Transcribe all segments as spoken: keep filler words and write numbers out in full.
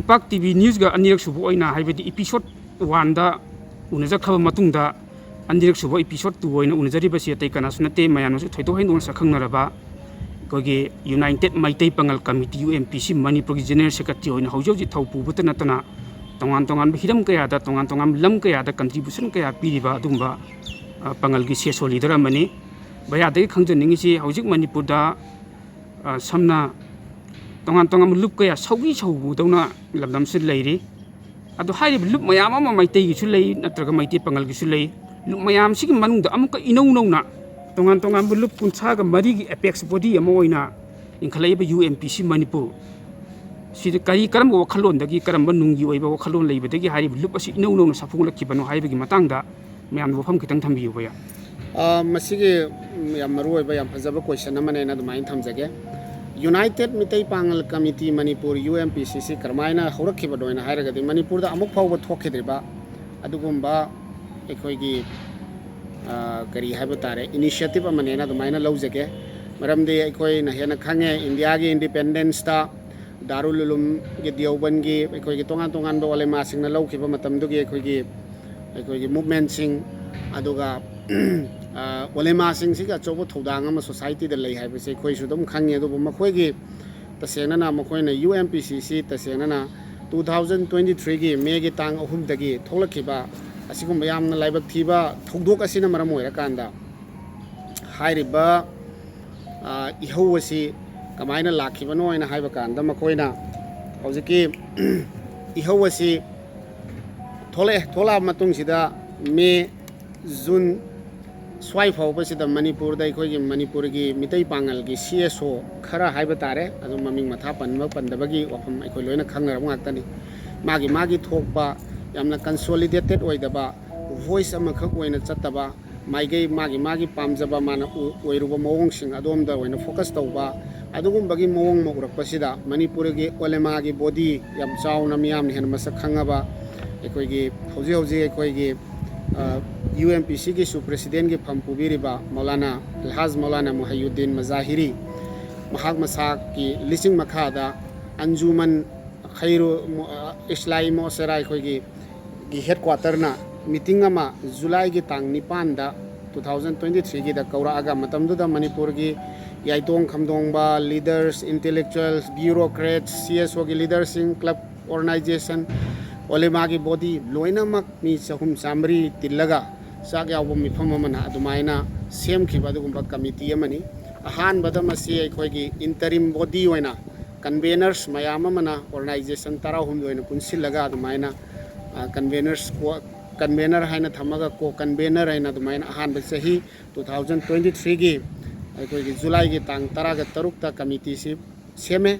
ꯏꯄꯥꯛ T V ꯅ꯭ꯌꯨꯁꯀ ꯑꯅꯤꯔꯛ ꯁꯨꯕ ꯑꯣꯏꯅ, ꯍꯥꯏꯕꯗꯤ episode one ꯗ ꯎꯅꯖꯈ꯭ꯔꯕ ꯃꯇꯨꯡꯗ ꯑꯅꯤꯔꯛ ꯁꯨꯕ episode two ꯑꯣꯏꯅ ꯎꯅꯖꯔꯤꯕꯁꯤ ꯑꯇꯩ ꯀꯅꯥꯁꯨ ꯅꯠꯇꯦ, ꯃꯌꯥꯝꯅꯁꯨ ꯊꯣꯏꯗꯣꯛ ꯍꯦꯟꯗꯣꯛꯅ ꯁꯛꯈꯪꯅꯔꯕ ꯑꯩꯈꯣꯏꯒꯤ United ꯃꯩꯇꯩ ꯄꯥꯉꯜ ꯀꯃꯤꯇꯤ, ꯌꯨ ꯑꯦꯝ ꯄꯤ ꯁꯤ ꯃꯅꯤꯄꯨꯔꯒꯤ general secretary ꯑꯣꯏꯅ ꯍꯧꯖꯤꯛ ꯍꯧꯖꯤꯛ ꯊꯧ ꯄꯨꯕꯇ ꯅꯠꯇꯅ ꯇꯣꯉꯥꯟ ꯇꯣꯉꯥꯟꯕ ꯍꯤꯔꯝ ꯀꯌꯥꯗ, ꯇꯣꯉꯥꯟ ꯇꯣꯉꯥꯟꯕ ꯂꯝ ꯀꯌꯥꯗ contribution ꯀꯌꯥ ꯄꯤꯔꯤꯕ ꯑꯗꯨꯒꯨꯝꯕ, ꯑ, ꯄꯥꯉꯜꯒꯤ ꯁꯤ ꯑꯦꯁ ꯑꯣ leader ꯑꯃꯅꯤ꯫ ꯚꯩꯌꯥꯗꯒꯤ ꯈꯪꯖꯅꯤꯡꯉꯤꯁꯤ, ꯍꯧꯖꯤꯛ ꯃꯅꯤꯄꯨꯔꯗ, ꯑ, ꯁꯝꯅ ꯇꯣꯉꯥꯟ ꯇꯣꯉꯥꯟꯕ ꯂꯨꯞ ꯀꯌꯥ ꯁꯧꯒꯤ ꯁꯧꯕꯗꯧꯅ ꯂꯝꯗꯝꯁꯤꯗ ꯂꯩꯔꯤ꯫ ꯑꯗꯣ ꯍꯥꯏꯔꯤꯕ ꯂꯨꯞ ꯃꯌꯥꯝ ꯑꯃ ꯃꯩꯇꯩꯒꯤꯁꯨ ꯂꯩ, ꯅꯠꯇ꯭ꯔꯒ ꯃꯩꯇꯩ ꯄꯥꯉꯜꯒꯤꯁꯨ ꯂꯩ꯫ ꯂꯨꯞ ꯃꯌꯥꯝꯁꯤꯒꯤ ꯃꯅꯨꯡꯗ ꯑꯃꯨꯛꯀ ꯏꯅꯧ ꯅꯧꯅ ꯇꯣꯉꯥꯟ ꯇꯣꯉꯥꯟꯕ ꯂꯨꯞ ꯀꯨꯟꯊ꯭ꯔꯥꯒ ꯃꯔꯤꯒꯤ apex body ꯑꯃ ꯑꯣꯏꯅ ꯂꯤꯡꯈꯠꯂꯛꯏꯕ ꯌꯨ ꯑꯦꯝ ꯄꯤ ꯁꯤ ꯃꯅꯤꯄꯨꯔ ꯁꯤꯗ ꯀꯔꯤ, ꯀꯔꯝꯕ ꯋꯥꯈꯜꯂꯣꯟꯗꯒꯤ, ꯀꯔꯝꯕ ꯅꯨꯡꯒꯤ ꯑꯣꯏꯕ ꯋꯥꯈꯜꯂꯣꯟ ꯂꯩꯕꯗꯒꯤ ꯍꯥꯏꯔꯤꯕ ꯂꯨꯞ ꯑꯁꯤ ꯏꯅꯧ ꯅꯧꯅ ꯁꯥꯐꯣꯡꯂꯛꯈꯤꯕꯅꯣ ꯍꯥꯏꯕꯒꯤ ꯃꯇꯥꯡꯗ ꯃꯌꯥꯝꯗ ꯋꯥꯐꯝ ꯈꯤꯇꯪ ꯊꯝꯕꯤꯌꯨ, ꯚꯩꯌꯥ꯫ ꯑ, ꯃꯁꯤꯒꯤ, ꯎꯝ, ꯌꯥꯝ ꯃꯔꯨ ꯑꯣꯏꯕ, ꯌꯥꯝ ꯐꯖꯕ question ꯑꯃꯅꯦꯅ ꯑꯗꯨꯃꯥꯏꯅ ꯊꯝꯖꯒꯦ꯫ United Meitei Pangal committee Manipur, U M P C C, ꯀꯔꯝꯍꯥꯏꯅ ꯍꯧꯔꯛꯈꯤꯕꯅꯣ ꯍꯥꯏꯅ ꯍꯥꯏꯔꯒꯗꯤ, ꯃꯅꯤꯄꯨꯔꯗ ꯑꯃꯨꯛ ꯐꯥꯎꯕ ꯊꯣꯛꯈꯤꯗ꯭ꯔꯤꯕ ꯑꯗꯨꯒꯨꯝꯕ ꯑꯩꯈꯣꯏꯒꯤ, ꯑ, ꯀꯔꯤ ꯍꯥꯏꯕ ꯇꯥꯔꯦ, initiative ꯑꯃꯅꯦꯅ ꯑꯗꯨꯃꯥꯏꯅ ꯂꯧꯖꯒꯦ꯫ ꯃꯔꯝꯗꯤ ꯑꯩꯈꯣꯏꯅ ꯍꯦꯟꯅ ꯈꯪꯉꯦ, ꯏꯟꯗꯤꯌꯥꯒꯤ independence ꯇ ꯗꯥꯔꯨꯜ ꯎꯂꯨꯝꯒꯤ, ꯗꯤꯌꯣꯕꯟꯒꯤ, ꯑꯩꯈꯣꯏꯒꯤ ꯇꯣꯉꯥꯟ ꯇꯣꯉꯥꯟꯕ ꯑꯣꯂꯦꯃꯥꯁꯤꯡꯅ ꯂꯧꯈꯤꯕ ꯃꯇꯝꯗꯨꯒꯤ ꯑꯩꯈꯣꯏꯒꯤ, ꯑꯩꯈꯣꯏꯒꯤ movement ꯁꯤꯡ, ꯑꯗꯨꯒ, ꯑ, ꯑꯣꯂꯦꯃꯥꯁꯤꯡꯁꯤꯒꯤ ꯑꯆꯧꯕ ꯊꯧꯗꯥꯡ ꯑꯃ society ꯗ ꯂꯩ ꯍꯥꯏꯕꯁꯦ ꯑꯩꯈꯣꯏꯁꯨ ꯑꯗꯨꯝ ꯈꯪꯉꯤ꯫ ꯑꯗꯨꯕꯨ ꯃꯈꯣꯏꯒꯤ ꯇꯁꯦꯡꯅꯅ ꯃꯈꯣꯏꯅ ꯌꯨ ꯑꯦꯝ ꯄꯤ ꯁꯤ ꯁꯤ ꯇꯁꯦꯡꯅꯅ two thousand twenty three ꯒꯤ May ꯒꯤ ꯇꯥꯡ ꯑꯍꯨꯝꯗꯒꯤ ꯊꯣꯛꯂꯛꯈꯤꯕ ꯑꯁꯤꯒꯨꯝꯕ ꯌꯥꯝꯅ ꯂꯥꯏꯕꯛ ꯊꯤꯕ ꯊꯧꯗꯣꯛ ꯑꯁꯤꯅ ꯃꯔꯝ ꯑꯣꯏꯔꯀꯥꯟꯗ, ꯍꯥꯏꯔꯤꯕ, ꯑ, ꯏꯍꯧ ꯑꯁꯤ ꯀꯃꯥꯏꯅ ꯂꯥꯛꯈꯤꯕꯅꯣ ꯍꯥꯏꯅ ꯍꯥꯏꯕ ꯀꯥꯟꯗ, ꯃꯈꯣꯏꯅ ꯍꯧꯖꯤꯛꯀꯤ ꯏꯍꯧ ꯑꯁꯤ ꯊꯣꯛꯂꯛꯑꯦ꯫ ꯊꯣꯛꯂꯛꯑꯕ ꯃꯇꯨꯡꯁꯤꯗ May, June ꯁ꯭ꯋꯥꯏ ꯐꯥꯎꯕꯁꯤꯗ ꯃꯅꯤꯄꯨꯔꯗ ꯑꯩꯈꯣꯏꯒꯤ ꯃꯅꯤꯄꯨꯔꯒꯤ ꯃꯤꯇꯩ ꯄꯥꯉꯜꯒꯤ ꯁꯤ ꯑꯦꯁ ꯑꯣ ꯈꯔ ꯍꯥꯏꯕ ꯇꯥꯔꯦ, ꯑꯗꯨꯝ ꯃꯃꯤꯡ ꯃꯊꯥ ꯄꯟꯕ ꯄꯟꯗꯕꯒꯤ ꯋꯥꯐꯝ ꯑꯩꯈꯣꯏ ꯂꯣꯏꯅ ꯈꯪꯅꯔꯕ ꯉꯥꯛꯇꯅꯤ꯫ ꯃꯥꯒꯤ ꯃꯥꯒꯤ ꯊꯣꯛꯄ, ꯌꯥꯝꯅ consolidated ꯑꯣꯏꯗꯕ, voice ꯑꯃꯈꯛ ꯑꯣꯏꯅ ꯆꯠꯇꯕ, ꯃꯥꯏꯀꯩ ꯃꯥꯒꯤ ꯃꯥꯒꯤ ꯄꯥꯝꯖꯕ ꯃꯥꯅ ꯑꯣꯏ-, ꯑꯣꯏꯔꯨꯕ ꯃꯑꯣꯡꯁꯤꯡ ꯑꯗꯣꯝꯗ ꯑꯣꯏꯅ focus ꯇꯧꯕ, ꯑꯗꯨꯒꯨꯝꯕꯒꯤ ꯃꯑꯣꯡ ꯑꯃ ꯎꯔꯛꯄꯁꯤꯗ, ꯃꯅꯤꯄꯨꯔꯒꯤ ꯑꯣꯂꯦꯃꯥꯒꯤ body ꯌꯥꯝ ꯆꯥꯎꯅ ꯃꯤꯌꯥꯝꯅ ꯍꯦꯟꯅ ꯃꯁꯛ ꯈꯪꯉꯕ, ꯑꯩꯈꯣꯏꯒꯤ ꯍꯧꯖꯤꯛ ꯍꯧꯖꯤꯛ ꯑꯩꯈꯣꯏꯒꯤ, ꯑ, ꯌꯨ ꯑꯦꯝ ꯄꯤ ꯁꯤꯒꯤꯁꯨ president ꯀꯤ ꯐꯝ ꯄꯨꯕꯤꯔꯤꯕ ꯃꯧꯂꯥꯅꯥ, ꯑꯜꯍꯥꯖ ꯃꯧꯂꯥꯅꯥ ꯃꯨꯍꯩꯌꯨꯗꯤꯟ ꯃꯖꯥꯍꯤꯔꯤ, ꯃꯍꯥꯛ ꯃꯁꯥꯒꯤ ꯂꯤꯆꯤꯡ ꯃꯈꯥꯗ ꯑꯟꯖꯨꯃꯟ ꯈꯩꯔꯨ ꯃꯣ-, ꯑ, ꯏꯁꯂꯥꯏ ꯃꯣꯁꯦꯔꯥ ꯑꯩꯈꯣꯏꯒꯤ, ꯒꯤ headquarterꯅ meeting ꯑꯃ Julyꯒꯤ ꯇꯥꯡ ꯅꯤꯄꯥꯟꯗ two thousand twenty threeꯒꯤꯗ ꯀꯧꯔꯛꯑꯒ, ꯃꯇꯝꯗꯨꯗ ꯃꯅꯤꯄꯨꯔꯒꯤ ꯌꯥꯏꯇꯣꯡ ꯈꯝꯗꯣꯡꯕ leaders, intellectuals, bureaucrats, CSOꯒꯤ leaderꯁꯤꯡ, club, organization, ꯎꯂꯦꯃꯥꯒꯤ body ꯂꯣꯏꯅꯃꯛ ꯃꯤ ꯆꯍꯨꯝ ꯆꯥꯃꯔꯤ ꯇꯤꯜꯂꯒ ꯆꯥꯛ ꯌꯥꯎꯕ ꯃꯤꯐꯝ ꯑꯃꯅ ꯑꯗꯨꯃꯥꯏꯅ ꯁꯦꯝꯈꯤꯕ ꯑꯗꯨꯒꯨꯝꯕ committee ꯑꯃꯅꯤ꯫ ꯑꯍꯥꯟꯕꯗ ꯃꯁꯤ ꯑꯩꯈꯣꯏꯒꯤ interim body ꯑꯣꯏꯅ conveners ꯃꯌꯥꯝ ꯑꯃꯅ organization ꯇꯔꯥꯍꯨꯝꯗꯣꯏꯅ ꯄꯨꯟꯁꯤꯜꯂꯒ ꯑꯗꯨꯃꯥꯏꯅ, ꯑ, conveners co-, convener ꯍꯥꯏꯅ ꯊꯝꯃꯒ co-convener ꯍꯥꯏꯅ ꯑꯗꯨꯃꯥꯏꯅ ꯑꯍꯥꯟꯕ ꯆꯍꯤ two thousand twenty threeꯒꯤ ꯑꯩꯈꯣꯏꯒꯤ Julyꯒꯤ ꯇꯥꯡ ꯇꯔꯥꯒ ꯇꯔꯨꯛꯇ committeeꯁꯤ ꯁꯦꯝꯃꯦ꯫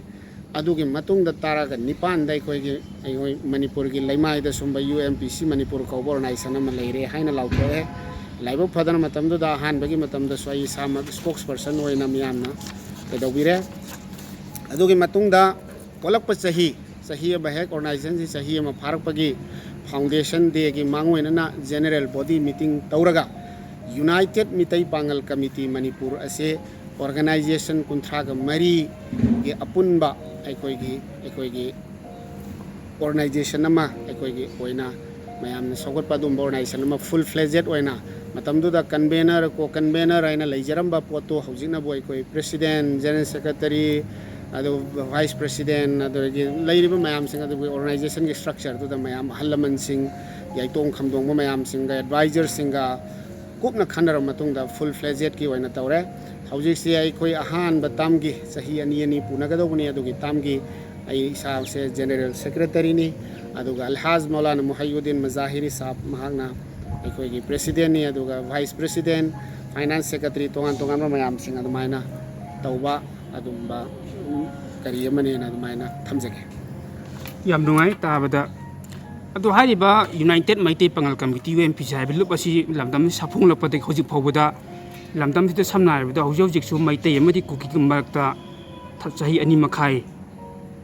ꯑꯗꯨꯒꯤ ꯃꯇꯨꯡꯗ ꯇꯔꯥꯒ ꯅꯤꯄꯥꯟꯗ ꯑꯩꯈꯣꯏꯒꯤ, ꯑꯩꯈꯣꯏ ꯃꯅꯤꯄꯨꯔꯒꯤ ꯂꯩꯃꯥꯏꯗ ꯁꯨꯝꯕ UMPC ꯃꯅꯤꯄꯨꯔ ꯀꯧꯕ organization ꯑꯃ ꯂꯩꯔꯦ ꯍꯥꯏꯅ ꯂꯥꯎꯊꯣꯛꯑꯦ꯫ ꯂꯥꯏꯕꯛ ꯐꯗꯅ ꯃꯇꯝꯗꯨꯗ ꯑꯍꯥꯟꯕꯒꯤ ꯃꯇꯝꯗꯁꯨ ꯑꯩ ꯏꯁꯥꯃꯛ spokesperson ꯑꯣꯏꯅ ꯃꯤꯌꯥꯝꯅ ꯀꯩꯗꯧꯕꯤꯔꯦ꯫ ꯑꯗꯨꯒꯤ ꯃꯇꯨꯡꯗ ꯍꯧꯒꯠꯂꯛꯄ ꯆꯍꯤ, ꯆꯍꯤ ꯑꯃ ꯍꯦꯛ organizationꯁꯤ ꯆꯍꯤ ꯑꯃ ꯐꯥꯔꯛꯄꯒꯤ foundation dayꯒꯤ ꯃꯥꯡꯑꯣꯏꯅꯅ general body meeting ꯇꯧꯔꯒ United ꯃꯤꯇꯩ ꯄꯥꯉꯜ committee ꯃꯅꯤꯄꯨꯔ ꯑꯁꯤ organization ꯀꯨꯟꯊ꯭ꯔꯥꯒ ꯃꯔꯤꯒꯤ ꯑꯄꯨꯟꯕ ꯑꯩꯈꯣꯏꯒꯤ, ꯑꯩꯈꯣꯏꯒꯤ organization ꯑꯃ ꯑꯩꯈꯣꯏꯒꯤ ꯑꯣꯏꯅ ꯃꯌꯥꯝꯅ ꯁꯧꯒꯠꯄ ꯑꯗꯨꯒꯨꯝꯕ organization ꯑꯃ full fledged ꯑꯣꯏꯅ, ꯃꯇꯝꯗꯨꯗ convener, co-convener ꯍꯥꯏꯅ ꯂꯩꯖꯔꯝꯕ ꯄꯣꯠꯇꯨ ꯍꯧꯖꯤꯛꯅꯕꯨ ꯑꯩꯈꯣꯏ president, general secretary, ꯑꯗꯨ vice president, ꯑꯗꯨꯗꯒꯤ ꯂꯩꯔꯤꯕ ꯃꯌꯥꯝꯁꯤꯡ ꯑꯗꯨꯒꯤ organizationꯒꯤ structureꯗꯨꯗ ꯃꯌꯥꯝ ꯑꯍꯜ ꯂꯃꯟꯁꯤꯡ, ꯌꯥꯏꯇꯣꯡ ꯈꯝꯗꯣꯡꯕ ꯃꯌꯥꯝꯁꯤꯡꯒ advisorꯁꯤꯡꯒ ꯀꯨꯞꯅ ꯈꯟꯅꯔꯕ ꯃꯇꯨꯡꯗ full fledgedꯀꯤ ꯑꯣꯏꯅ ꯇꯧꯔꯦ꯫ ꯍꯧꯖꯤꯛꯁꯤ ꯑꯩꯈꯣꯏ ꯑꯍꯥꯟꯕ termꯒꯤ, ꯆꯍꯤ ꯑꯅꯤ ꯑꯅꯤ ꯄꯨꯅꯒꯗꯧꯕꯅꯤ, ꯑꯗꯨꯒꯤ termꯒꯤ ꯑꯩ ꯏꯁꯥꯁꯦ general secretaryꯅꯤ꯫ ꯑꯗꯨꯒ ꯑꯜꯍꯥꯖ ꯃꯧꯂꯥꯅꯥ ꯃꯨꯍꯩꯌꯨꯗꯤꯟ ꯃꯖꯥꯍꯤꯔꯤ ꯁꯥꯍꯕ, ꯃꯍꯥꯛꯅ ꯑꯩꯈꯣꯏꯒꯤ presidentꯅꯤ꯫ ꯑꯗꯨꯒ vice president, finance secretary, ꯇꯣꯉꯥꯟ ꯇꯣꯉꯥꯟꯕ ꯃꯌꯥꯝꯁꯤꯡ ꯑꯗꯨꯃꯥꯏꯅ ꯇꯧꯕ ꯑꯗꯨꯝꯕ ꯀꯔꯤ ꯑꯃꯅꯦꯅ ꯑꯗꯨꯃꯥꯏꯅ ꯊꯝꯖꯒꯦ꯫ ꯌꯥꯝ ꯅꯨꯡꯉꯥꯏ ꯇꯥꯕꯗ꯫ ꯑꯗꯣ ꯍꯥꯏꯔꯤꯕ United ꯃꯩꯇꯩ ꯄꯥꯉꯜ committee, UMPC ꯍꯥꯏꯕ ꯂꯨꯞ ꯑꯁꯤ ꯂꯝꯗꯝ ꯁꯥꯐꯣꯡꯂꯛꯄꯗꯒꯤ ꯍꯧꯖꯤꯛ ꯐꯥꯎꯕꯗ ꯂꯝꯗꯝꯁꯤꯗ ꯁꯝꯅ ꯍꯥꯏꯔꯕꯗ ꯍꯧꯖꯤꯛ ꯍꯧꯖꯤꯛꯁꯨ ꯃꯩꯇꯩ ꯑꯃꯗꯤ ꯀꯨꯀꯤꯒꯤ ꯃꯔꯛꯇ ꯊ-, ꯆꯍꯤ ꯑꯅꯤ ꯃꯈꯥꯏ,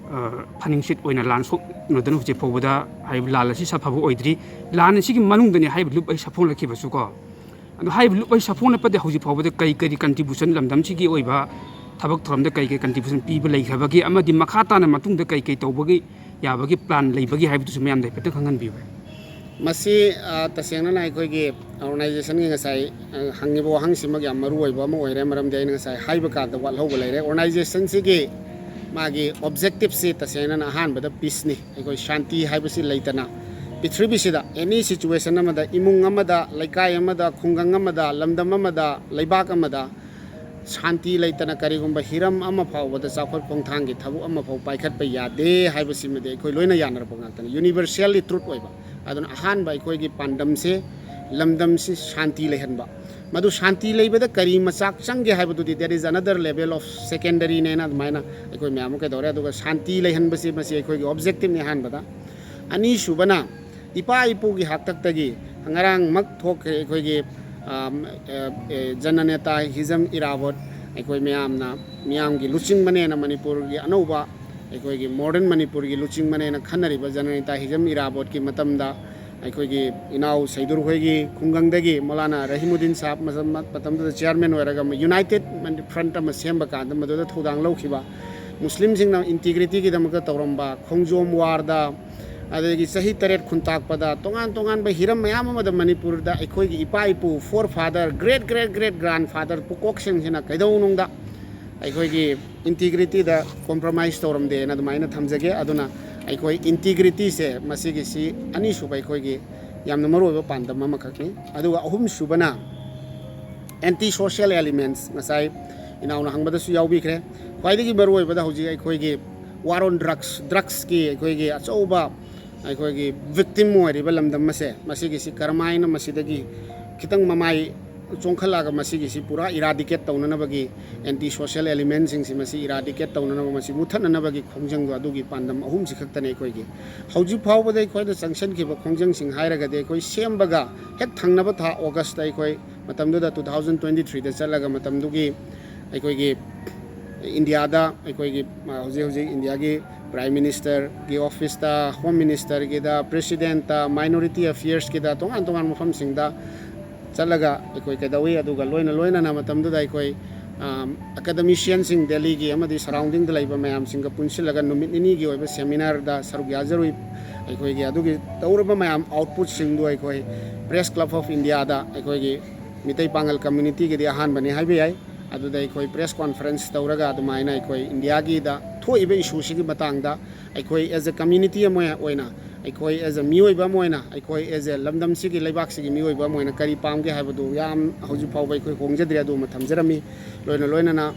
ꯑ, ꯐꯥꯅꯤꯡꯁꯤꯠ ꯑꯣꯏꯅ ꯂꯥꯟ ꯁꯣꯛꯅꯗꯨꯅ ꯍꯧꯖꯤꯛ ꯐꯥꯎꯕꯗ ꯍꯥꯏꯔꯤꯕ ꯂꯥꯟ ꯑꯁꯤ ꯁꯥꯐꯕ ꯑꯣꯏꯗ꯭ꯔꯤ꯫ ꯂꯥꯟ ꯑꯁꯤꯒꯤ ꯃꯅꯨꯡꯗꯅꯤ ꯍꯥꯏꯔꯤꯕ ꯂꯨꯞ ꯑꯁꯤ ꯁꯥꯐꯣꯡꯂꯛꯈꯤꯕꯁꯨ ꯀꯣ꯫ ꯑꯗꯣ ꯍꯥꯏꯔꯤꯕ ꯂꯨꯞ ꯑꯁꯤ ꯁꯥꯐꯣꯡꯂꯛꯄꯗ ꯍꯧꯖꯤꯛ ꯐꯥꯎꯕꯗ ꯀꯔꯤ ꯀꯔꯤ contribution ꯂꯝꯗꯝꯁꯤꯒꯤ ꯑꯣꯏꯕ ꯊꯕꯛ ꯊꯧꯔꯝꯗ ꯀꯔꯤ ꯀꯔꯤ contribution ꯄꯤꯕ ꯂꯩꯈ꯭ꯔꯕꯒꯦ, ꯑꯃꯗꯤ ꯃꯈꯥ ꯇꯥꯅ ꯃꯇꯨꯡꯗ ꯀꯔꯤ ꯀꯔꯤ ꯇꯧꯕꯒꯤ ꯌꯥꯕꯒꯤ ꯄ꯭ꯂꯥꯟ ꯂꯩꯕꯒꯤ ꯍꯥꯏꯕꯗꯨꯁꯨ ꯃꯌꯥꯝꯗ ꯍꯥꯏꯐꯦꯠꯇꯪ ꯈꯪꯍꯟꯕꯤꯌꯨ꯫ ꯃꯁꯤ, ꯑ, ꯇꯁꯦꯡꯅꯅ ꯑꯩꯈꯣꯏꯒꯤ ꯑꯣꯔꯒꯅꯥꯏꯖꯦꯁꯟꯒꯤ ꯉꯁꯥꯏ, ꯑ, ꯍꯪꯉꯤꯕ ꯋꯥꯍꯪꯁꯤꯃꯛ ꯌꯥꯝ ꯃꯔꯨ ꯑꯣꯏꯕ ꯑꯃ ꯑꯣꯏꯔꯦ꯫ ꯃꯔꯝꯗꯤ ꯑꯩꯅ ꯉꯁꯥꯏ ꯍꯥꯏꯕ ꯀꯥꯟꯗ ꯋꯥꯠꯍꯧꯕ ꯂꯩꯔꯦ꯫ ꯑꯣꯔꯒꯅꯥꯏꯖꯦꯁꯟꯁꯤꯒꯤ ꯃꯥꯒꯤ ꯑꯣꯕꯖꯦꯛꯇꯤꯞꯁꯤ ꯇꯁꯦꯡꯅꯅ ꯑꯍꯥꯟꯕꯗ ꯄꯤꯁꯅꯤ꯫ ꯑꯩꯈꯣꯏ ꯁꯥꯟꯇꯤ ꯍꯥꯏꯕꯁꯤ ꯂꯩꯇꯅ ꯄ꯭ꯔꯤꯊꯤꯕꯤꯁꯤꯗ ꯑꯦꯅꯤ ꯁꯤꯆꯨꯋꯦꯁꯟ ꯑꯃꯗ, ꯏꯃꯨꯡ ꯑꯃꯗ, ꯂꯩꯀꯥꯏ ꯑꯃꯗ, ꯈꯨꯡꯒꯪ ꯑꯃꯗ, ꯂꯝꯗꯝ ꯑꯃꯗ, ꯂꯩꯕꯥꯛ ꯑꯃꯗ ꯁꯥꯟꯇꯤ ꯂꯩꯇꯅ ꯀꯔꯤꯒꯨꯝꯕ ꯍꯤꯔꯝ ꯑꯃ ꯐꯥꯎꯕꯗ ꯆꯥꯎꯈꯠ ꯈꯣꯡꯊꯥꯡꯒꯤ ꯊꯕꯛ ꯑꯃ ꯐꯥꯎ ꯄꯥꯏꯈꯠꯄ ꯌꯥꯗꯦ ꯍꯥꯏꯕꯁꯤꯃꯗꯤ ꯑꯩꯈꯣꯏ ꯂꯣꯏꯅ ꯌꯥꯅꯔꯕ ꯉꯥꯛꯇꯅꯤ, ꯌꯨꯅꯤꯚꯔꯁꯦꯜꯂꯤ ꯇ꯭ꯔꯨꯠ ꯑꯣꯏꯕ꯫ ꯑꯗꯨꯅ ꯑꯍꯥꯟꯕ ꯑꯩꯈꯣꯏꯒꯤ ꯄꯥꯟꯗꯝꯁꯦ ꯂꯝꯗꯝꯁꯤ ꯁꯥꯟꯇꯤ ꯂꯩꯍꯟꯕ꯫ ꯃꯗꯨ ꯁꯥꯟꯇꯤ ꯂꯩꯕꯗ ꯀꯔꯤ ꯃꯆꯥꯛ ꯆꯪꯒꯦ ꯍꯥꯏꯕꯗꯨꯗꯤ, that is another level of secondary ꯅꯦꯅ ꯑꯗꯨꯃꯥꯏꯅ ꯑꯩꯈꯣꯏ ꯃꯌꯥꯝ ꯑꯃ ꯀꯩꯗꯧꯔꯦ꯫ ꯑꯗꯨꯒ ꯁꯥꯟꯇꯤ ꯂꯩꯍꯟꯕꯁꯤ ꯃꯁꯤ ꯑꯩꯈꯣꯏꯒꯤ ꯑꯣꯕꯖꯦꯛꯇꯤꯞꯅꯤ ꯑꯍꯥꯟꯕꯗ꯫ ꯑꯅꯤꯁꯨꯕꯅ ꯏꯄꯥ ꯏꯄꯨꯒꯤ ꯍꯥꯛꯇꯛꯇꯒꯤ ꯉꯔꯥꯡꯃꯛ ꯊꯣꯛꯈ꯭ꯔꯦ ꯑꯩꯈꯣꯏꯒꯤ, ꯑꯝ, ꯑ, ꯑ, ꯖꯅꯅꯦꯇꯥ ꯍꯤꯖꯝ ꯏꯔꯥꯕꯣꯠ, ꯑꯩꯈꯣꯏ ꯃꯌꯥꯝꯅ, ꯃꯤꯌꯥꯝꯒꯤ ꯂꯨꯆꯤꯡꯕꯅꯦꯅ ꯃꯅꯤꯄꯨꯔꯒꯤ ꯑꯅꯧꯕ, ꯑꯩꯈꯣꯏꯒꯤ ꯃꯣꯗꯔꯟ ꯃꯅꯤꯄꯨꯔꯒꯤ ꯂꯨꯆꯤꯡꯕꯅꯦꯅ ꯈꯟꯅꯔꯤꯕ ꯖꯅꯅꯦꯇꯥ ꯍꯤꯖꯝ ꯏꯔꯥꯕꯣꯠꯀꯤ ꯃꯇꯝꯗ ꯑꯩꯈꯣꯏꯒꯤ ꯏꯅꯥꯎ ꯁꯩꯗꯨꯔ ꯍꯣꯏꯒꯤ ꯈꯨꯡꯒꯪꯗꯒꯤ ꯃꯧꯂꯥꯅꯥ ꯔꯍꯤꯃꯨꯗꯤꯟ ꯁꯥꯍꯕ ꯃꯇꯝ-, ꯃꯇꯝꯗꯨꯗ ꯆꯤꯌꯥꯔꯃꯦꯟ ꯑꯣꯏꯔꯒ ꯌꯨꯅꯥꯏꯇꯦꯠ ꯐ꯭ꯔꯟꯠ ꯑꯃ ꯁꯦꯝꯕ ꯀꯥꯟꯗ ꯃꯗꯨꯗ ꯊꯧꯗꯥꯡ ꯂꯧꯈꯤꯕ, ꯃꯨꯁꯂꯤꯝꯁꯤꯡꯅ ꯏꯟꯇꯤꯒ꯭ꯔꯤꯇꯤꯒꯤꯗꯃꯛꯇ ꯇꯧꯔꯝꯕ, ꯈꯣꯡꯖꯣꯝ ꯋꯥꯔꯗ, ꯑꯗꯒꯤ ꯆꯍꯤ ꯇꯔꯦꯠ ꯈꯨꯟꯇꯥꯛꯄꯗ, ꯇꯣꯉꯥꯟ ꯇꯣꯉꯥꯟꯕ ꯍꯤꯔꯝ ꯃꯌꯥꯝ ꯑꯃꯗ ꯃꯅꯤꯄꯨꯔꯗ ꯑꯩꯈꯣꯏꯒꯤ ꯏꯄꯥ ꯏꯄꯨ, four father, great great great grandfather, ꯄꯨꯀꯣꯛꯁꯤꯡꯁꯤꯅ ꯀꯩꯗꯧꯅꯨꯡꯗ ꯑꯩꯈꯣꯏꯒꯤ ꯏꯟꯇꯤꯒ꯭ꯔꯤꯇꯤꯗ ꯀꯣꯝꯄ꯭ꯔꯣꯃꯥꯏꯁ ꯇꯧꯔꯝꯗꯦꯅ ꯑꯗꯨꯃꯥꯏꯅ ꯊꯝꯖꯒꯦ꯫ ꯑꯗꯨꯅ ꯑꯩꯈꯣꯏ ꯏꯟꯇꯤꯒ꯭ꯔꯤꯇꯤꯁꯦ ꯃꯁꯤꯒꯤꯁꯤ ꯑꯅꯤꯁꯨꯕ ꯑꯩꯈꯣꯏꯒꯤ ꯌꯥꯝꯅ ꯃꯔꯨꯑꯣꯏꯕ ꯄꯥꯟꯗꯝ ꯑꯃꯈꯛꯅꯤ꯫ ꯑꯗꯨꯒ ꯑꯍꯨꯝꯁꯨꯕꯅ ꯑꯦꯟꯇꯤ ꯁꯣꯁꯤꯌꯦꯜ ꯑꯦꯂꯤꯃꯦꯟꯠꯁ, ꯉꯁꯥꯏ ꯏꯅꯥꯎꯅ ꯍꯪꯕꯗꯁꯨ ꯌꯥꯎꯕꯤꯈ꯭ꯔꯦ꯫ ꯈ꯭ꯋꯥꯏꯗꯒꯤ ꯃꯔꯨꯑꯣꯏꯕꯗ ꯍꯧꯖꯤꯛ ꯑꯩꯈꯣꯏꯒꯤ ꯋꯥꯔ ꯑꯣꯟ ꯗ꯭ꯔꯛꯁ, ꯗ꯭ꯔꯛꯁꯀꯤ ꯑꯩꯈꯣꯏꯒꯤ ꯑꯆꯧꯕ ꯑꯩꯈꯣꯏꯒꯤ ꯚꯤꯛꯇꯤꯝ ꯑꯣꯏꯔꯤꯕ ꯂꯝꯗꯝ ꯑꯁꯦ, ꯃꯁꯤꯒꯤꯁꯤ ꯀꯔꯝꯍꯥꯏꯅ ꯃꯁꯤꯗꯒꯤ ꯈꯤꯇꯪ ꯃꯃꯥꯏ ꯆꯣꯡꯈꯠꯂꯛꯑꯒ ꯃꯁꯤꯒꯤꯁꯤ ꯄꯨꯔꯥ ꯏꯔꯥꯗꯤꯀꯦꯠ ꯇꯧꯅꯅꯕꯒꯤ, ꯑꯦꯟꯇꯤ ꯁꯣꯁꯤꯌꯦꯜ ꯑꯦꯂꯤꯃꯦꯟꯁꯤꯡꯁꯤ ꯃꯁꯤ ꯏꯔꯥꯗꯤꯀꯦꯠ ꯇꯧꯅꯅꯕ, ꯃꯁꯤ ꯃꯨꯠꯊꯠꯅꯅꯕꯒꯤ ꯈꯣꯡꯖꯪꯗꯣ, ꯑꯗꯨꯒꯤ ꯄꯥꯟꯗꯝ ꯑꯍꯨꯝꯁꯤ ꯈꯛꯇꯅꯤ ꯑꯩꯈꯣꯏꯒꯤ꯫ ꯍꯧꯖꯤꯛ ꯐꯥꯎꯕꯗ ꯑꯩꯈꯣꯏꯅ ꯆꯪꯁꯤꯟꯈꯤꯕ ꯈꯣꯡꯖꯪꯁꯤꯡ ꯍꯥꯏꯔꯒꯗꯤ, ꯑꯩꯈꯣꯏ ꯁꯦꯝꯕꯒ ꯍꯦꯛ ꯊꯪꯅꯕ ꯊꯥ ꯑꯣꯒꯁꯇ ꯑꯩꯈꯣꯏ ꯃꯇꯝꯗꯨꯗ two thousand twenty threeꯗ ꯆꯠꯂꯒ ꯃꯇꯝꯗꯨꯒꯤ ꯑꯩꯈꯣꯏꯒꯤ ꯏꯟꯗꯤꯌꯥꯗ ꯑꯩꯈꯣꯏꯒꯤ, ꯑ, ꯍꯧꯖꯤꯛ ꯍꯧꯖꯤꯛ ꯏꯟꯗꯤꯌꯥꯒꯤ ꯄ꯭ꯔꯥꯏꯝ ꯃꯤꯅꯤꯁꯇꯔꯒꯤ ꯑꯣꯐꯤꯁꯇ, ꯍꯣꯝ ꯃꯤꯅꯤꯁꯇꯔꯒꯤꯗ, ꯄ꯭ꯔꯦꯁꯤꯗꯦꯟꯠꯇ, ꯃꯥꯏꯅꯣꯔꯤꯇꯤ ꯑꯐꯤꯌꯔꯁꯀꯤꯗ, ꯇꯣꯉꯥꯟ ꯇꯣꯉꯥꯟꯕ ꯃꯐꯝꯁꯤꯡꯗ ꯆꯠꯂꯒ ꯑꯩꯈꯣꯏ ꯀꯩꯗꯧꯏ꯫ ꯑꯗꯨꯒ ꯂꯣꯏꯅ ꯂꯣꯏꯅꯅ ꯃꯇꯝꯗꯨꯗ ꯑꯩꯈꯣꯏ ꯑꯦꯀꯥꯗꯃꯤꯁꯤꯌꯟꯁꯤꯡ ꯗꯦꯜꯂꯤꯒꯤ ꯑꯃꯗꯤ ꯁꯔꯥꯎꯟꯗꯤꯡꯗ ꯂꯩꯕ ꯃꯌꯥꯝꯁꯤꯡꯒ ꯄꯨꯟꯁꯤꯜꯂꯒ ꯅꯨꯃꯤꯠ ꯅꯤꯅꯤꯒꯤ ꯑꯣꯏꯕ ꯁꯦꯃꯤꯅꯥꯔꯗ ꯁꯔꯨꯛ ꯌꯥꯖꯔꯨꯏ꯫ ꯑꯩꯈꯣꯏꯒꯤ ꯑꯗꯨꯒꯤ ꯇꯧꯔꯕ ꯃꯌꯥꯝ ꯑꯥꯎꯠꯄꯨꯠꯁꯤꯡꯗꯨ ꯑꯩꯈꯣꯏ Press Club of Indiaꯗ ꯑꯩꯈꯣꯏꯒꯤ ꯃꯤꯇꯩ ꯄꯥꯉꯜ ꯀꯝꯃ꯭ꯌꯨꯅꯤꯇꯤꯒꯤꯗꯤ ꯑꯍꯥꯟꯕꯅꯤ ꯍꯥꯏꯕ ꯌꯥꯏ꯫ ꯑꯗꯨꯗ ꯑꯩꯈꯣꯏ ꯄ꯭ꯔꯦꯁ ꯀꯣꯟꯐ꯭ꯔꯦꯟꯁ ꯇꯧꯔꯒ ꯑꯗꯨꯃꯥꯏꯅ ꯑꯩꯈꯣꯏ ꯏꯟꯗꯤꯌꯥꯒꯤꯗ ꯊꯣꯛꯏꯕ ꯏꯁꯨꯁꯤꯒꯤ ꯃꯇꯥꯡꯗ ꯑꯩꯈꯣꯏ as a community ꯑꯃ ꯑꯣꯏꯅ, ꯑꯩꯈꯣꯏ as a ꯃꯤꯑꯣꯏꯕ ꯑꯃ ꯑꯣꯏꯅ, ꯑꯩꯈꯣꯏ as a ꯂꯝꯗꯝꯁꯤꯒꯤ, ꯂꯩꯕꯥꯛꯁꯤꯒꯤ ꯃꯤꯑꯣꯏꯕ ꯑꯃ ꯑꯣꯏꯅ ꯀꯔꯤ ꯄꯥꯝꯒꯦ ꯍꯥꯏꯕꯗꯨ ꯌꯥꯝ ꯍꯧꯖꯤꯛ ꯐꯥꯎꯕ ꯑꯩꯈꯣꯏ ꯍꯣꯡꯖꯗ꯭ꯔꯤ꯫ ꯑꯗꯨ ꯑꯃ ꯊꯝꯖꯔꯝꯃꯤ꯫ ꯂꯣꯏꯅ ꯂꯣꯏꯅꯅ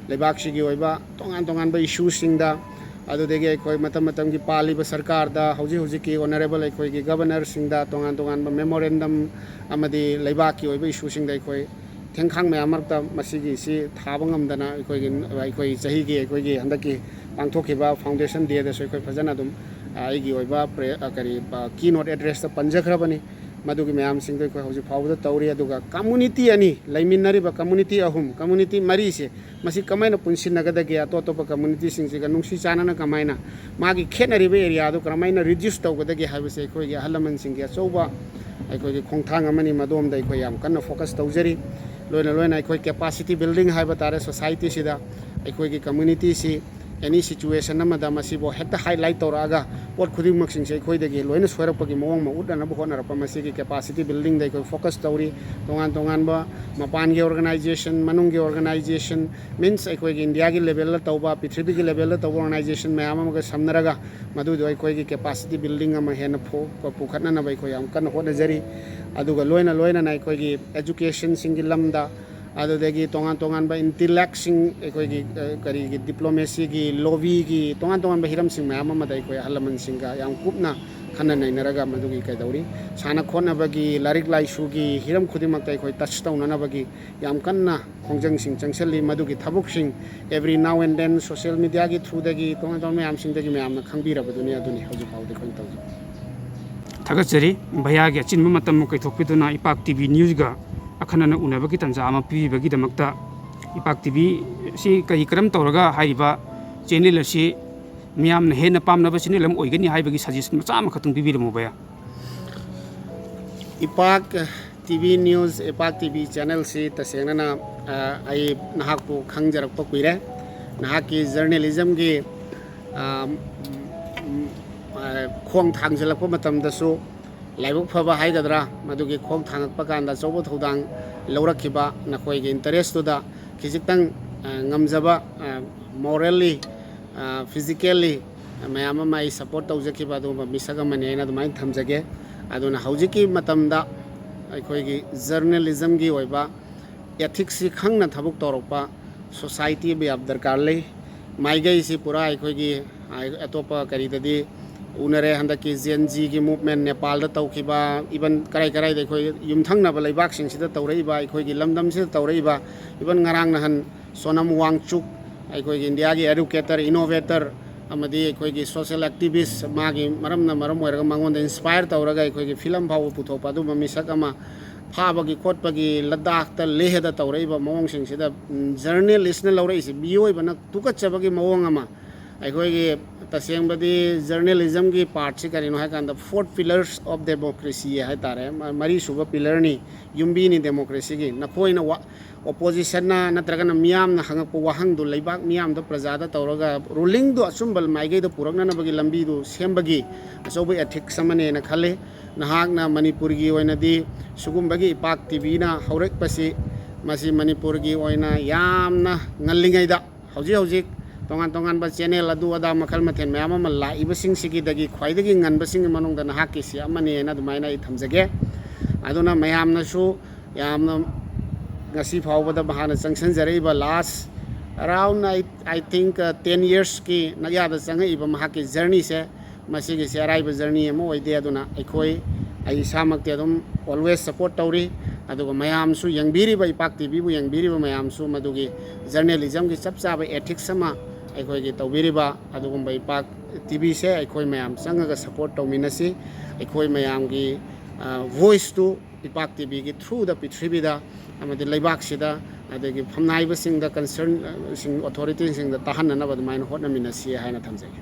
ꯂꯩꯕꯥꯛꯁꯤꯒꯤ ꯑꯣꯏꯕ ꯇꯣꯉꯥꯟ ꯇꯣꯉꯥꯟꯕ ꯏꯁꯨꯁꯤꯡꯗ, ꯑꯗꯨꯗꯒꯤ ꯑꯩꯈꯣꯏ ꯃꯇꯝ ꯃꯇꯝꯒꯤ ꯄꯥꯜꯂꯤꯕ ꯁꯔꯀꯥꯔꯗ, ꯍꯧꯖꯤꯛ ꯍꯧꯖꯤꯛꯀꯤ ꯑꯣꯅꯔꯦꯕꯜ ꯑꯩꯈꯣꯏꯒꯤ ꯒꯕꯔꯅꯔꯁꯤꯡꯗ ꯇꯣꯉꯥꯟ ꯇꯣꯉꯥꯟꯕ ꯃꯦꯃꯣꯔꯦꯟꯗꯝ ꯑꯃꯗꯤ ꯂꯩꯕꯥꯛꯀꯤ ꯑꯣꯏꯕ ꯏꯁꯨꯁꯤꯡꯗ ꯑꯩꯈꯣꯏ ꯊꯦꯡꯈꯥꯡ ꯃꯌꯥꯝ ꯃꯔꯛꯇ ꯃꯁꯤꯒꯤꯁꯤ ꯊꯥꯕ ꯉꯝꯗꯅ ꯑꯩꯈꯣꯏꯒꯤ, ꯑꯩꯈꯣꯏ ꯆꯍꯤꯒꯤ, ꯑꯩꯈꯣꯏꯒꯤ ꯍꯟꯗꯛꯀꯤ ꯄꯥꯡꯊꯣꯛꯈꯤꯕ ꯐꯥꯎꯟꯗꯦꯁꯟ ꯗꯦꯗꯁꯨ ꯑꯩꯈꯣꯏ ꯐꯖꯅ ꯑꯗꯨꯝ, ꯑ, ꯑꯩꯒꯤ ꯑꯣꯏꯕ ꯄ꯭ꯔꯦ-, ꯑ, ꯀꯔꯤ, ꯑ, keynote addressꯇ ꯄꯟꯖꯈ꯭ꯔꯕꯅꯤ꯫ ꯃꯗꯨꯒꯤ ꯃꯌꯥꯝꯁꯤꯡꯗꯣ ꯑꯩꯈꯣꯏ ꯍꯧꯖꯤꯛ ꯐꯥꯎꯕꯗ ꯇꯧꯔꯤ꯫ ꯑꯗꯨꯒ ꯀꯝꯃꯨꯅꯤꯇꯤ ꯑꯅꯤ, ꯂꯩꯃꯤꯟꯅꯔꯤꯕ ꯀꯝꯃꯨꯅꯤꯇꯤ ꯑꯍꯨꯝ, ꯀꯝꯃꯨꯅꯤꯇꯤ ꯃꯔꯤꯁꯦ, ꯃꯁꯤ ꯀꯃꯥꯏꯅ ꯄꯨꯟꯁꯤꯟꯅꯒꯗꯒꯦ, ꯑꯇꯣꯞ ꯑꯇꯣꯞꯄ ꯀꯝꯃꯨꯅꯤꯇꯤꯁꯤꯡꯁꯤꯒ ꯅꯨꯡꯁꯤ ꯆꯥꯟꯅꯅ ꯀꯃꯥꯏꯅ ꯃꯥꯒꯤ ꯈꯦꯠꯅꯔꯤꯕ ꯑꯦꯔꯤꯌꯥꯗꯨ ꯀꯔꯝꯍꯥꯏꯅ ꯔꯤꯗ꯭ꯌꯨꯁ ꯇꯧꯒꯗꯒꯦ ꯍꯥꯏꯕꯁꯦ ꯑꯩꯈꯣꯏꯒꯤ ꯑꯍꯜ ꯂꯃꯟꯁꯤꯡꯒꯤ ꯑꯆꯧꯕ ꯑꯩꯈꯣꯏꯒꯤ ꯈꯣꯡꯊꯥꯡ ꯑꯃꯅꯤ꯫ ꯃꯗꯣꯝꯗ ꯑꯩꯈꯣꯏ ꯌꯥꯝ ꯀꯟꯅ ꯐꯣꯀꯁ ꯇꯧꯖꯔꯤ꯫ ꯂꯣꯏꯅ ꯂꯣꯏꯅ ꯑꯩꯈꯣꯏ ꯀꯦꯄꯥꯁꯤꯇꯤ ꯕꯤꯜꯗꯤꯡ ꯍꯥꯏꯕ ꯇꯥꯔꯦ, ꯁꯣꯁꯥꯏꯇꯤꯁꯤꯗ ꯑꯩꯈꯣꯏꯒꯤ ꯀꯝꯃ꯭ꯌꯨꯅꯤꯇꯤꯁꯤ ꯑꯦꯅꯤ ꯁꯤꯆꯨꯋꯦꯁꯟ ꯑꯃꯗ ꯃꯁꯤꯕꯨ ꯍꯦꯛꯇ ꯍꯥꯏꯂꯥꯏꯠ ꯇꯧꯔꯛꯑꯒ ꯄꯣꯠ ꯈꯨꯗꯤꯡꯃꯛꯁꯤꯡꯁꯦ ꯑꯩꯈꯣꯏꯗꯒꯤ ꯂꯣꯏꯅ ꯁꯣꯏꯔꯛꯄꯒꯤ ꯃꯑꯣꯡ ꯑꯃ ꯎꯠꯅꯅꯕ ꯍꯣꯠꯅꯔꯛꯄ, ꯃꯁꯤꯒꯤ ꯀꯦꯄꯥꯁꯤꯇꯤ ꯕꯤꯜꯗꯤꯡꯗ ꯑꯩꯈꯣꯏ ꯐꯣꯀꯁ ꯇꯧꯔꯤ꯫ ꯇꯣꯉꯥꯟ ꯇꯣꯉꯥꯟꯕ ꯃꯄꯥꯟꯒꯤ ꯑꯣꯔꯒꯅꯥꯏꯖꯦꯁꯟ, ꯃꯅꯨꯡꯒꯤ ꯑꯣꯔꯒꯅꯥꯏꯖꯦꯁꯟ, ꯃꯤꯟꯁ ꯑꯩꯈꯣꯏꯒꯤ ꯏꯟꯗꯤꯌꯥꯒꯤ ꯂꯦꯚꯦꯜꯗ ꯇꯧꯕ, ꯄ꯭ꯔꯤꯊꯤꯕꯤꯒꯤ ꯂꯦꯚꯦꯜꯗ ꯇꯧꯕ ꯑꯣꯔꯒꯅꯥꯏꯖꯦꯁꯟ ꯃꯌꯥꯝ ꯑꯃꯒ ꯁꯝꯅꯔꯒ ꯃꯗꯨꯗꯣ ꯑꯩꯈꯣꯏꯒꯤ ꯀꯦꯄꯥꯁꯤꯇꯤ ꯕꯤꯜꯗꯤꯡ ꯑꯃ ꯍꯦꯟꯅ ꯐꯣ-, ꯄꯨꯈꯠꯅꯅꯕ ꯑꯩꯈꯣꯏ ꯌꯥꯝ ꯀꯟꯅ ꯍꯣꯠꯅꯖꯔꯤ꯫ ꯑꯗꯨꯒ ꯂꯣꯏꯅ ꯂꯣꯏꯅꯅ ꯑꯩꯈꯣꯏꯒꯤ ꯑꯦꯖꯨꯀꯦꯁꯟꯁꯤꯡꯒꯤ ꯂꯝꯗ, ꯑꯗꯨꯗꯒꯤ ꯇꯣꯉꯥꯟ ꯇꯣꯉꯥꯟꯕ ꯏꯟꯇꯤꯂꯦꯛꯁꯤꯡ, ꯑꯩꯈꯣꯏꯒꯤ, ꯑ, ꯀꯔꯤꯒꯤ, ꯗꯤꯄ꯭ꯂꯣꯃꯦꯁꯤꯒꯤ, ꯂꯣꯕꯤꯒꯤ, ꯇꯣꯉꯥꯟ ꯇꯣꯉꯥꯟꯕ ꯍꯤꯔꯝꯁꯤꯡ ꯃꯌꯥꯝ ꯑꯃꯗ ꯑꯩꯈꯣꯏ ꯑꯍꯜ ꯂꯃꯟꯁꯤꯡꯒ ꯌꯥꯝ ꯀꯨꯞꯅ ꯈꯟꯅ ꯅꯩꯅꯔꯒ ꯃꯗꯨꯒꯤ ꯀꯩꯗꯧꯔꯤ, ꯁꯥꯟꯅ ꯈꯣꯠꯅꯕꯒꯤ, ꯂꯥꯏꯔꯤꯛ ꯂꯥꯏꯁꯨꯒꯤ ꯍꯤꯔꯝ ꯈꯨꯗꯤꯡꯃꯛꯇ ꯑꯩꯈꯣꯏ ꯇꯆ ꯇꯧꯅꯅꯕꯒꯤ ꯌꯥꯝ ꯀꯟꯅ ꯈꯣꯡꯖꯪꯁꯤꯡ ꯆꯪꯁꯤꯜꯂꯤ꯫ ꯃꯗꯨꯒꯤ ꯊꯕꯛꯁꯤꯡ every now and then social mediaꯒꯤ throughꯗꯒꯤ, ꯇꯣꯉꯥꯟ ꯇꯣꯉꯥꯟꯕ ꯃꯌꯥꯝꯁꯤꯡꯗꯒꯤ ꯃꯌꯥꯝꯅ ꯈꯪꯕꯤꯔꯕꯗꯨꯅꯤ꯫ ꯑꯗꯨꯅꯤ ꯍꯧꯖꯤꯛ ꯐꯥꯎꯗꯤ ꯑꯩꯈꯣꯏꯅ ꯇꯧꯖꯩ꯫ ꯊꯥꯒꯠꯆꯔꯤ꯫ ꯚꯩꯌꯥꯒꯤ ꯑꯆꯤꯟꯕ ꯃꯇꯝ ꯀꯥꯏꯊꯣꯛꯄꯤꯗꯨꯅ ꯏꯄꯥꯛ ꯇꯤ ꯚꯤ ꯅ꯭ꯌꯨꯁꯒ ꯑꯈꯟꯅꯅ ꯎꯅꯕꯒꯤ ꯇꯥꯟꯖꯥ ꯑꯃ ꯄꯤꯕꯤꯕꯒꯤꯗꯃꯛꯇ꯫ ꯏꯄꯥꯛ ꯇꯤ ꯚꯤ ꯁꯤ ꯀꯔꯤ ꯀꯔꯝ ꯇꯧꯔꯒ ꯍꯥꯏꯔꯤꯕ ꯆꯦꯅꯦꯜ ꯑꯁꯤ ꯃꯤꯌꯥꯝꯅ ꯍꯦꯟꯅ ꯄꯥꯝꯅꯕ ꯆꯦꯅꯦꯜ ꯑꯃ ꯑꯣꯏꯒꯅꯤ ꯍꯥꯏꯕꯒꯤ ꯁꯖꯦꯁꯟ ꯃꯆꯥ ꯑꯃꯈꯛꯇꯪ ꯄꯤꯕꯤꯔꯝꯃꯨ ꯚꯩꯌꯥ꯫ Impact T V news, Impact T V ꯆꯦꯅꯦꯜꯁꯤ ꯇꯁꯦꯡꯅꯅ, ꯑ, ꯑꯩ ꯅꯍꯥꯛꯄꯨ ꯈꯪꯖꯔꯛꯄ ꯀꯨꯏꯔꯦ꯫ ꯅꯍꯥꯛꯀꯤ ꯖꯔꯅꯦꯂꯤꯖꯝꯒꯤ, ꯑ, ꯎꯝ, ꯎꯝ, ꯑ, ꯈꯣꯡ ꯊꯥꯡꯖꯤꯜꯂꯛꯄ ꯃꯇꯝꯗꯁꯨ ꯂꯥꯏꯕꯛ ꯐꯕ ꯍꯥꯏꯒꯗ꯭ꯔꯥ, ꯃꯗꯨꯒꯤ ꯈꯣꯡ ꯊꯥꯡꯉꯛꯄ ꯀꯥꯟꯗ ꯑꯆꯧꯕ ꯊꯧꯗꯥꯡ ꯂꯧꯔꯛꯈꯤꯕ ꯅꯈꯣꯏꯒꯤ ꯏꯟꯇꯔꯦꯁꯇꯨꯗ ꯈꯤꯖꯤꯛꯇꯪ, ꯑ, ꯉꯝꯖꯕ, ꯑ, morally, ꯑ, physically ꯃꯌꯥꯝ ꯑꯃ ꯑꯩ ꯁꯄꯣꯔꯠ ꯇꯧꯖꯈꯤꯕ ꯑꯗꯨꯒꯨꯝꯕ ꯃꯤꯁꯛ ꯑꯃꯅꯤ ꯍꯥꯏꯅ ꯑꯗꯨꯃꯥꯏꯅ ꯊꯝꯖꯒꯦ꯫ ꯑꯗꯨꯅ ꯍꯧꯖꯤꯛꯀꯤ ꯃꯇꯝꯗ ꯑꯩꯈꯣꯏꯒꯤ ꯖꯔꯅꯦꯂꯤꯖꯝꯒꯤ ꯑꯣꯏꯕ ꯑꯦꯊꯤꯛꯁꯁꯤ ꯈꯪꯅ ꯊꯕꯛ ꯇꯧꯔꯛꯄ ꯁꯣꯁꯥꯏꯇꯤ ꯑꯃ ꯌꯥꯝ ꯗꯔꯀꯥꯔ ꯂꯩ꯫ ꯃꯥꯏꯀꯩꯁꯤ ꯄꯨꯔꯥ ꯑꯩꯈꯣꯏꯒꯤ, ꯑ, ꯑꯇꯣꯞꯄ ꯀꯔꯤꯗꯗꯤ ꯎꯅꯔꯦ꯫ ꯍꯟꯗꯛꯀꯤ ꯖꯦꯟ ꯖꯤꯒꯤ ꯃꯨꯚꯃꯦꯟ ꯅꯦꯄꯥꯜꯗ ꯇꯧꯈꯤꯕ, ꯏꯚꯟ ꯀꯔꯥꯏ ꯀꯔꯥꯏꯗ ꯑꯩꯈꯣꯏ ꯌꯨꯝꯊꯪꯅꯕ ꯂꯩꯕꯥꯛꯁꯤꯡꯁꯤꯗ ꯇꯧꯔꯛꯏꯕ, ꯑꯩꯈꯣꯏꯒꯤ ꯂꯝꯗꯝꯁꯤꯗ ꯇꯧꯔꯛꯏꯕ, ꯏꯚꯟ ꯉꯔꯥꯡ ꯅꯍꯥꯟ ꯁꯣꯅꯝ ꯋꯥꯡꯆꯨꯛ, ꯑꯩꯈꯣꯏꯒꯤ ꯏꯟꯗꯤꯌꯥꯒꯤ ꯑꯦꯗꯨꯀꯦꯇꯔ, ꯏꯅꯣꯚꯦꯇꯔ ꯑꯃꯗꯤ ꯑꯩꯈꯣꯏꯒꯤ ꯁꯣꯁꯤꯌꯦꯜ ꯑꯦꯛꯇꯤꯚꯤꯁ, ꯃꯥꯒꯤ ꯃꯔꯝꯅ ꯃꯔꯝ ꯑꯣꯏꯔꯒ ꯃꯉꯣꯟꯗ ꯏꯟꯁꯄꯥꯌꯔ ꯇꯧꯔꯒ ꯑꯩꯈꯣꯏꯒꯤ ꯐꯤꯂꯝ ꯐꯥꯎꯕ ꯄꯨꯊꯣꯛꯄ ꯑꯗꯨꯝꯕ ꯃꯤꯁꯛ ꯑꯃ ꯐꯥꯕꯒꯤ ꯈꯣꯠꯄꯒꯤ ꯂꯗꯥꯈꯇ, ꯂꯦꯍꯗ ꯇꯧꯔꯛꯏꯕ ꯃꯑꯣꯡꯁꯤꯡꯁꯤꯗ, ꯎꯝ, ꯖꯔꯅꯦꯂꯤꯁꯅ ꯂꯧꯔꯛꯏꯁꯦ ꯃꯤꯑꯣꯏꯕꯅ ꯇꯨꯀꯠꯆꯕꯒꯤ ꯃꯑꯣꯡ ꯑꯃ꯫ ꯑꯩꯈꯣꯏꯒꯤ ꯇꯁꯦꯡꯕꯗꯤ ꯖꯔꯅꯦꯂꯤꯖꯝꯒꯤ ꯄꯥꯔꯠꯁꯤ ꯀꯔꯤꯅꯣ ꯍꯥꯏ ꯀꯥꯟꯗ, four pillars of democracy ꯍꯥꯏ ꯇꯥꯔꯦ, ꯃ-, ꯃꯔꯤꯁꯨꯕ ꯄꯤꯂꯔꯅꯤ, ꯌꯨꯝꯕꯤꯅꯤ ꯗꯦꯃꯣꯀ꯭ꯔꯦꯁꯤꯒꯤ꯫ ꯅꯈꯣꯏꯅ ꯋꯥ-, ꯑꯣꯄꯣꯖꯤꯁꯟꯅ ꯅꯠꯇ꯭ꯔꯒꯅ ꯃꯤꯌꯥꯝꯅ ꯍꯪꯉꯛꯄ ꯋꯥꯍꯪꯗꯨ ꯂꯩꯕꯥꯛ ꯃꯤꯌꯥꯝꯗ, ꯄ꯭ꯔꯖꯥꯗ ꯇꯧꯔꯒ ꯔꯨꯂꯤꯡꯗꯨ ꯑꯆꯨꯝꯕ ꯃꯥꯏꯀꯩꯗ ꯄꯨꯔꯛꯅꯅꯕꯒꯤ ꯂꯝꯕꯤꯗꯨ ꯁꯦꯝꯕꯒꯤ ꯑꯆꯧꯕ ꯑꯦꯊꯤꯛꯁ ꯑꯃꯅꯦꯅ ꯈꯜꯂꯤ꯫ ꯅꯍꯥꯛꯅ ꯃꯅꯤꯄꯨꯔꯒꯤ ꯑꯣꯏꯅꯗꯤ ꯁꯤꯒꯨꯝꯕꯒꯤ ꯏꯄꯥꯛ ꯇꯤ ꯚꯤꯅ ꯍꯧꯔꯛꯄꯁꯤ, ꯃꯁꯤ ꯃꯅꯤꯄꯨꯔꯒꯤ ꯑꯣꯏꯅ ꯌꯥꯝꯅ ꯉꯜꯂꯤꯉꯩꯗ, ꯍꯧꯖꯤꯛ ꯍꯧꯖꯤꯛ ꯇꯣꯉꯥꯟ ꯇꯣꯉꯥꯟꯕ ꯆꯦꯅꯦꯜ ꯑꯗꯨ ꯑꯗꯥ ꯃꯈꯜ ꯃꯊꯦꯜ ꯃꯌꯥꯝ ꯑꯃ ꯂꯥꯛꯏꯕꯁꯤꯡꯁꯤꯒꯤꯗꯒꯤ ꯈ꯭ꯋꯥꯏꯗꯒꯤ ꯉꯟꯕꯁꯤꯡꯒꯤ ꯃꯅꯨꯡꯗ ꯅꯍꯥꯛꯀꯤꯁꯤ ꯑꯃꯅꯤ ꯍꯥꯏꯅ ꯑꯗꯨꯃꯥꯏꯅ ꯑꯩ ꯊꯝꯖꯒꯦ꯫ ꯑꯗꯨꯅ ꯃꯌꯥꯝꯅꯁꯨ ꯌꯥꯝꯅ ꯉꯁꯤ ꯐꯥꯎꯕꯗ ꯃꯍꯥꯛꯅ ꯆꯪꯁꯤꯟꯖꯔꯛꯏꯕ last around, I, I think, uh, ten yearsꯀꯤ ꯅꯌꯥꯗ ꯆꯪꯉꯛꯏꯕ ꯃꯍꯥꯛꯀꯤ ꯖꯔꯅꯤꯁꯦ, ꯃꯁꯤꯒꯤꯁꯦ ꯑꯔꯥꯏꯕ ꯖꯔꯅꯤ ꯑꯃ ꯑꯣꯏꯗꯦ꯫ ꯑꯗꯨꯅ ꯑꯩꯈꯣꯏ, ꯑꯩ ꯏꯁꯥꯃꯛꯇꯤ ꯑꯗꯨꯝ always support ꯇꯧꯔꯤ, ꯑꯗꯨꯒ ꯃꯌꯥꯝꯁꯨ ꯌꯦꯡꯕꯤꯔꯤꯕ, ꯏꯄꯥꯛ ꯇꯤ ꯚꯤꯕꯨ ꯌꯦꯡꯕꯤꯔꯤꯕ ꯃꯌꯥꯝꯁꯨ ꯃꯗꯨꯒꯤ ꯖꯔꯅꯦꯂꯤꯖꯝꯒꯤ ꯆꯞ ꯆꯥꯕ ꯑꯦꯊꯤꯛꯁ ꯑꯃ ꯑꯩꯈꯣꯏꯒꯤ ꯇꯧꯕꯤꯔꯤꯕ ꯑꯗꯨꯒꯨꯝꯕ ꯏꯄꯥꯛ ꯇꯤ ꯚꯤꯁꯦ ꯑꯩꯈꯣꯏ ꯃꯌꯥꯝ ꯆꯪꯉꯒ ꯁꯄꯣꯔꯠ ꯇꯧꯃꯤꯟꯅꯁꯤ꯫ ꯑꯩꯈꯣꯏ ꯃꯌꯥꯝꯒꯤ, ꯑ, ꯚꯣꯏꯁꯇꯨ ꯏꯄꯥꯛ ꯇꯤ ꯚꯤꯒꯤ ꯊ꯭ꯔꯨꯗ ꯄ꯭ꯔꯤꯊꯤꯕꯤꯗ ꯑꯃꯗꯤ ꯂꯩꯕꯥꯛꯁꯤꯗ, ꯑꯗꯒꯤ ꯐꯝꯅꯥꯏꯕꯁꯤꯡꯗ, ꯀꯟꯁꯔꯟꯁꯤꯡ, ꯑꯣꯊꯣꯔꯤꯇꯤꯁꯤꯡꯗ ꯇꯥꯍꯟꯅꯅꯕ ꯑꯗꯨꯃꯥꯏꯅ ꯍꯣꯠꯅꯃꯤꯟꯅꯁꯤ ꯍꯥꯏꯅ ꯊꯝꯖꯒꯦ꯫